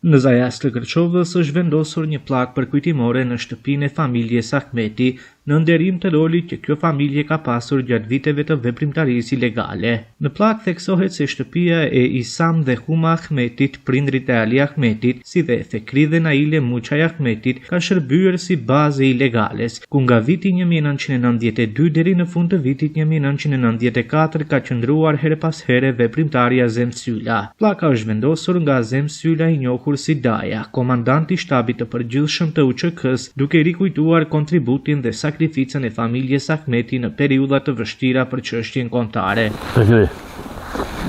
Në Zajas të Kërçovës është vendosur një pllakë përkujtimore në shtëpinë e familjes Ahmeti, në nderim të rolit që kjo familje ka pasur gjatë viteve të veprimtarisë ilegale. Në pllakë theksohet se shtëpia e Isam dhe Huma Ahmetit, prindërit e Ali Ahmetit, si dhe Fekri dhe Naile Muçaj Ahmetit, ka shërbyer si bazë e ilegales, ku nga viti 1992 deri në fund të vitit 1994 ka qëndruar herë pas here veprimtari Azem Syla. Pllaka është vendosur nga Azem Syla i njohur si Daja, komandant i Shtabit të Përgjithshëm të UÇK-së, duke rikujtuar kontributin dhe sakrificën e familjes Ahmeti në periudha të vështira për çështjen kombëtare. Fekri,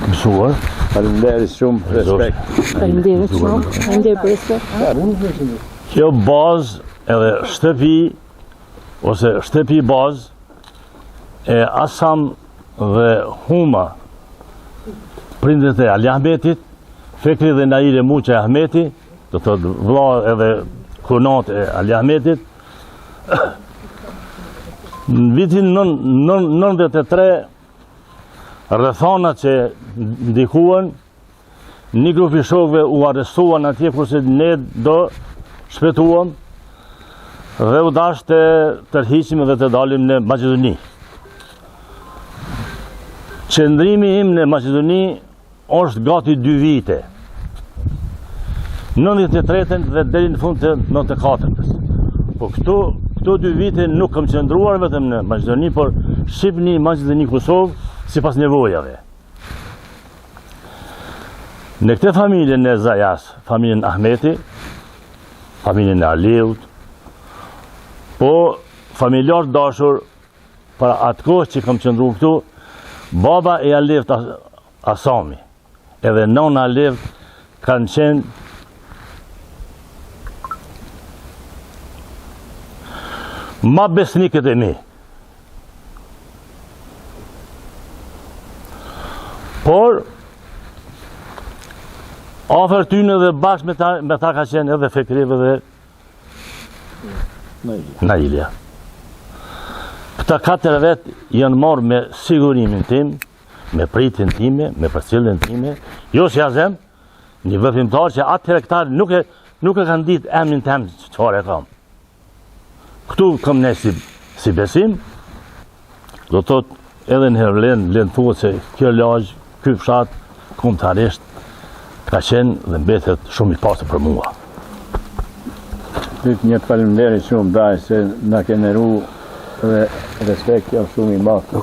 mësuar. Faleminderit shumë, respekt. Faleminderit shumë. Faleminderit për respekt. Kjo bazë edhe shtëpi ose shtëpi bazë e Asam dhe Huma prindët e Ali Ahmetit, Fekri dhe Naile Muça Ahmeti, do të thotë vlla edhe kunat e Ali Ahmetit, në vitin 93 rrethanat që ndikuan Një grup i shokëve u arrestuan atje kurse ne do shpëtuam dhe u dasht të tërhiqim dhe të dalim në Maqedoni. Qëndrimi im në Maqedoni është gati dy vite. 93-ën dhe deri në fund të 94-ës. Po këto, këto dy vite nuk kam qëndruar vetëm në Maqedoni, por Shqipni, Maqedoni, Kosovë, sipas nevojave. Në këtë familje në Zajas, familjen Ahmeti, familjen e Aliut, po familjar të dashur për atë kohë që kam qëndru këtu, baba i Aliut Asami, edhe nona Aliut kanë qenë ma besnikët e mi. Por, afër tyne dhe bashkë me ta, me ta ka qenë edhe Fekriu dhe Nailja. Këta katër vetë janë marrë me sigurimin tim, me pritjen time, me përcjelljen time, jo si Azem, një veprimtar që atëherë këta nuk e, nuk e kanë ditë emrin tem çfarë e kam. Këtu kam ne si, si besim, do të thotë edhe një herë vlen, vlen thuhet se kjo lagje, ky fshat, kombëtarisht, ka qenë dhe mbetet shumë i pastër për mua. Ty një faleminderit shumë dajë se na ke nderu dhe respekt jam shumë i madh.